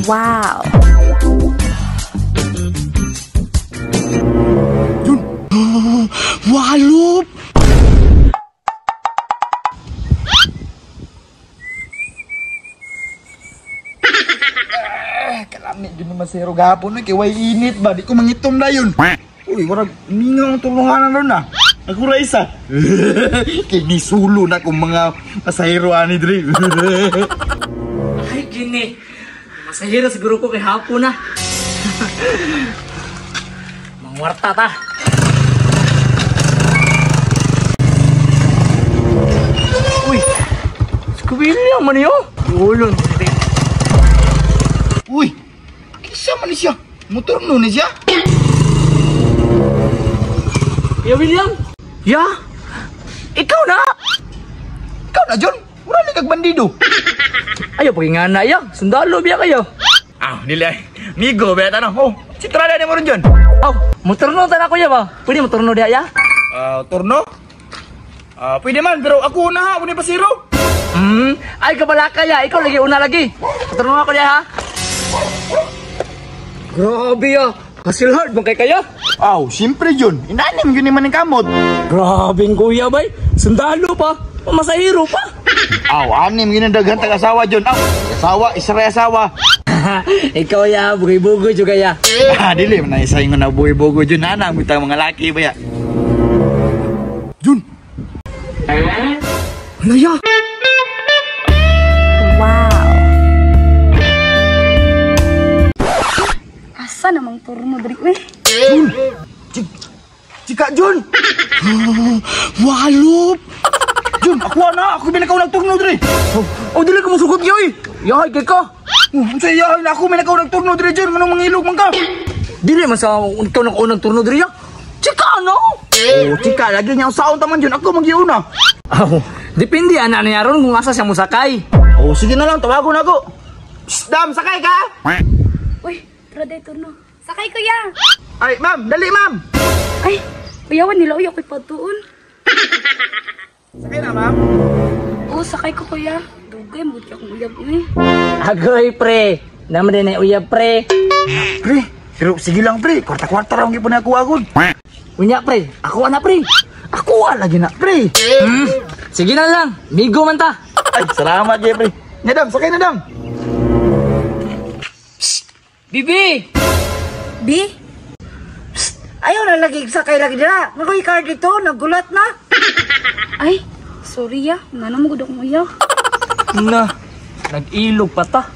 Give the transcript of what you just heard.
Wow. Jun. Walup. Kalami din naman sa hero gahapon kay way init ba di ko mangitom na yun. Uy, warag mingaw ang tulunganan ron na. Ako ra isa. Kay nisulo na kung mga pasahero ani diri. Ay gini. Masahero siguro ko kay hapon na. Mangwarta ta. Uy. Skubil lang man yo. Ulon. Uy. Kinsa man ni siya? Motor no ni siya? Ya William. Ya. Ikaw na. Ikaw na John. Wala ni kag bandido. Ayo pagingana ya. Sundalo biya kayo. Ah, dili ay. Migo ba tanong. Oh, sitrada ni mo ron John. Oh, motorno ta na kuya ba? Pwede motorno diha ya? Turno? Pwede man pero ako una ha, ako ni pasiro. Ay kabalaka ya, ikaw lagi una lagi. Motorno ako diha ha. Grabe ya. Hasil hard man kay kaya. Aw, siyempre John. Inanim gyud ni man ning kamot. Grabe kuya bay. Sundalo pa. Masahiro pa. Aw, anim gyud ang daghan tag asawa John. Aw, asawa, isa ra asawa. Ikaw ya, bugoy-bugoy juga ya. Ah, dili man na isa ingon na bugoy-bugoy John. Ana ang bitang mga laki ba ya. John. Ano ya? Wow. Asa namang turno diri uy? Jun. Chika Jun. Walup. Jun, ako na, ako binakaw nagturno diri. Oh, dili ko musugot yoy. Yahay kay ka. Unsa yahay na ako minakaw nagturno diri Jun, manong mangilog man ka. Dili man sa ikaw nang unang turno diri ya. Chika no. Oh, chika lagi niya saon ta man Jun, ako magiuna. Oh, depende ana niya ron kung asa siya mosakay. Oh, sige na lang, tawagon ako. Psst, dam, sakay ka. Uy, tara day turno. Sakay kuya. Ay, ma'am, dali ma'am. Ay, kuyawan nila uy ako'y patuon. Sakay na, ma'am. Oo, sakay ko kuya. Dugay mo akong uyab uy. Agoy pre. Naman din ay uyab pre. Pre, pero sige lang pre, kwarta-kwarta ra gyud na ako agod. Unya pre, ako ana pre. Ako lagi na pre. Sige na lang, migo man ta. Ay, salamat gyud pre. Nya dam, sakay na dam. Psst, bibi. Bi? Psst, ayaw na lagi sakay lagi dira. Nakoy car dito, nagulat na. Ay, sorry ya, ngano mo gud akong uyab. Na, nag-ilog pa ta.